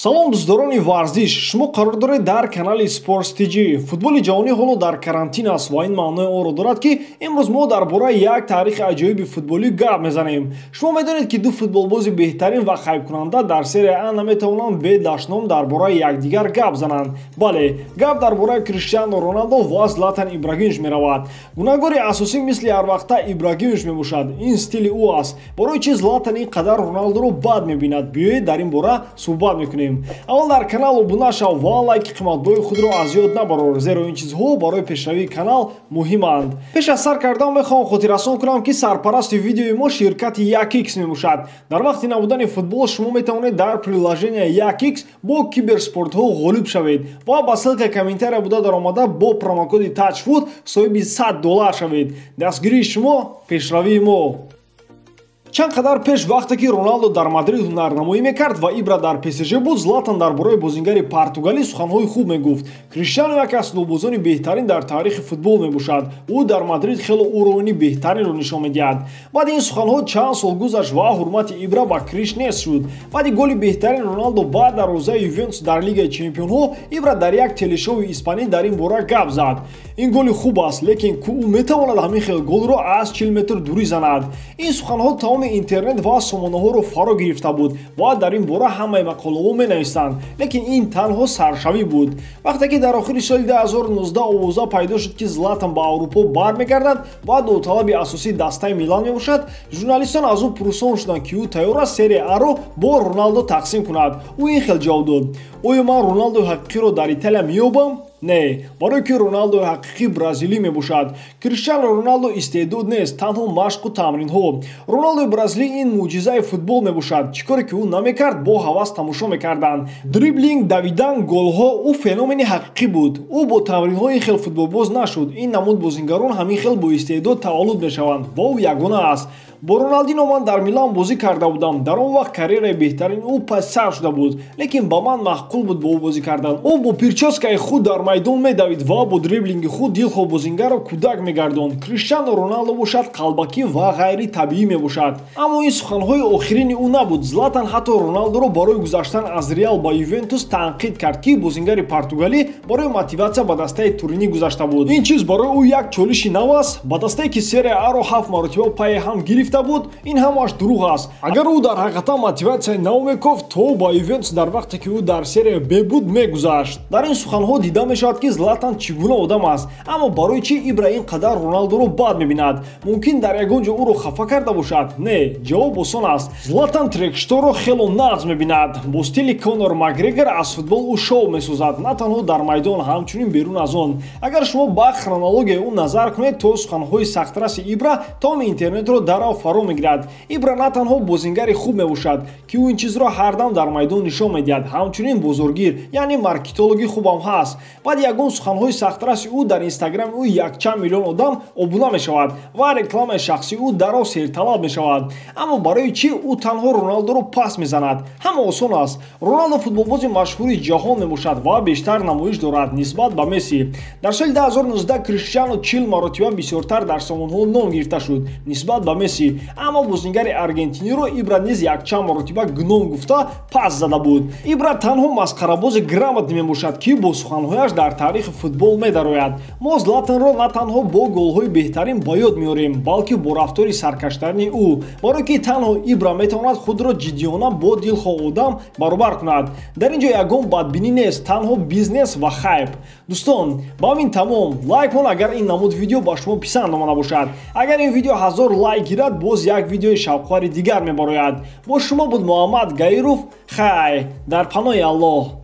Салом, дӯстдорони варзиш! Шумо қарор доред дар канали Sports TG. Футболи ҷаҳонӣ ҳоло дар карантин аст ва ин маънои онро дорад, ки имрӯз мо дар бораи як таърихи аҷоиби футболӣ гап мезанем. Шумо медонед, ки ду футболбози беҳтарин ва хайбкунанда дар Серия А наметавонанд бе дашном дар бораи якдигар гап зананд. Бале, гап дар бораи Криштиану Роналдо ва Златан Ибрагимович меравад. Гунаҳгори асосӣ мисли ҳарвақта Ибрагимович мебошад. Ин стили ӯ аст. Барои чи Златан ин қадар Роналдоро бад мебинад? Биёед, дар ин бора суҳбат мекунем. Аввал дар канал обуна шав ва лайки қиматбои худро аз ёд набарор, зеро ин чизҳо барои пешравии канал муҳиманд. Пеш аз сар кардан мехоҳам хотиррасон кунам, ки сарпарасти видеои мо ширкати 1x мебошад. Дар вақти набудани футбол шумо метавонед дар приложения 1x бо киберспортҳо ғолиб шавед ва ба ссылкаи комментария буда даромада, бо промокоди TAJFOOT соҳиби 100 доллар шавед. Дастгирии шумо — пешравии мо. Чанд қадар пеш, вақте ки Роналдо дар Мадрид ҳунарнамоӣ мекард ва Ибра дар ПСЖ буд, Златан дар бораи бозингари португалӣ суханҳои хуб мегуфт. «Криштиану яке аз футболбозони беҳтарин дар таърихи футбол мебошад. Ӯ дар Мадрид хело уровени беҳтаринро нишон медиҳад». Баъди ин суханҳо чанд сол гузашт ва ҳурмати Ибра ба Криш нест шуд. Баъди голи беҳтарин Роналдо ба дарвозаи Ювентус дар Лигаи чемпионҳо, Ибра дар як телешоуи испанӣ дар ин бора гап зад. «Ин голи хуб аст, лекин ку ӯ метавонад ҳамин хел голро аз 40 метр дурӣ занад?» Ин суханҳо тамоми интернет ва сомонаҳоро фаро гирифта буд ва дар ин бора ҳамаи мақолаҳо менависанд. Лекин ин танҳо саршавӣ буд. Вақте ки дар охири соли 2019 овоза пайдо шуд, ки Златан ба Аврупо бармегардад ва довталаби асосии дастаи Милан мебошад, журналистон аз ӯ пурсон шуданд, ки ӯ тайёр аст Серия Аро бо Роналдо тақсим кунад. Ӯ ин хел ҷавоб дод: «Оё ман Роналдои ҳақиқиро дар Италия меёбам? Не, барое ки Роналдои ҳақиқӣ бразилӣ мебошад. Криштиану Роналдо истеъдод нест, танҳо машқу тамринҳо. Роналдои бразилӣ ин мӯъҷизаи футбол мебошад. Чӣ коре ки ӯ намекард, бо ҳавас тамошо мекарданд: дриблинг, давидан, голҳо. Ӯ феномени ҳақиқӣ буд. Ӯ бо тамринҳо ин хел футболбоз нашуд. Ин намуд бозингарон ҳамин хел бо истеъдод таваллуд мешаванд ва ӯ ягона аст. Бо Роналдино ман дар Милан бозӣ карда будам. Дар он вақт карьераи беҳтарин ӯ пасар шуда буд, лекин ба ман маъқул буд бо ӯ бозӣ кардан. Ӯ бо причёскаи худ дар майдон медавид ва бо дриблинги худ дилхоҳ бозингарро кӯдак мегардонд. Криштиану Роналдо бошад, қалбакӣ ва ғайритабиӣ мебошад». Аммо ин суханҳои охирини ӯ набуд. Златан ҳатто Роналдоро барои гузаштан аз Реал ба Ювентус танқид кард, ки бозингари португалӣ барои мотиватсия ба дастаи туринӣ гузашта буд. «Ин чиз барои ӯ як чолиши нав аст? Ба дастае, ки Серия Аро ҳафт маротиба пайи ҳам гирифта буд? Ин ҳамааш дурӯғ аст. Агар ӯ дар ҳақиқатан мотиватсияи нав мекофт, то ба Ювентус дар вақте ки ӯ дар Серия Б буд, мегузашт». Дар ин суханҳо дида мешавад, ки Златан чӣ гуна одам аст. Аммо барои чӣ Ибра ин қадар Роналдоро бад мебинад? Мумкин, дар ягон ҷо ӯро хафа карда бошад? Не, ҷавоб осон аст. Златан трекшторро хело нағз мебинад. Бо стили Конор Макгрегор аз футбол ӯ шоу месозад, на танҳо дар майдон, ҳамчунин берун аз он. Агар шумо ба хронологияи ӯ назар кунед, то суханҳои сахтраси Ибра тамоми интернетро дарав фаро мегирад. Ибра на танҳо бозингари хуб мебошад, ки ӯ ин чизро ҳардам дар майдон нишон медиҳад, ҳамчунин бозоргир, яъне маркетологи хубам ҳаст. Баъди ягон суханҳои сахтраси ӯ дар Инстаграми ӯ якчанд миллион одам обуна мешавад ва рекламаи шахсии ӯ дарав серталаб мешавад. Аммо барои чӣ ӯ танҳо Роналдоро пас мезанад? Ҳама осон аст. Роналдо футболбози машҳури ҷаҳон мебошад ва бештар намоиш дорад нисбат ба Месси. Дар соли 2019 Криштиану 40 маротиба бисёртар дар сомонҳо ном гирифта шуд нисбат ба Месси. Аммо бозингари аргентиниро Ибра низ якчанд маротиба гном гуфта пас зада буд. Ибра танҳо масхарабози грамотный мебошад, ки бо суханҳояш дар таърихи футбол медарояд. Мо Златанро на танҳо бо голҳои беҳтарин ба ёд меорем, балки бо рафтори саркаштарини ӯ, барое ки танҳо Ибра метавонад худро ҷиддиёна бо дилхоҳ одам баробар кунад. Дар ин ҷо ягон бадбинӣ нест, танҳо бизнес ва хайп. Дӯстон, ба ҳамин тамом. Лайк мон, агар ин намуд видео ба шумо писанд омада бошад. Агар ин видео 1000 лайк гирад, боз як видеои шавқовари дигар мебарояд. Бо шумо буд Муҳаммад Гаиров. Хай, дар паноҳи Аллоҳ.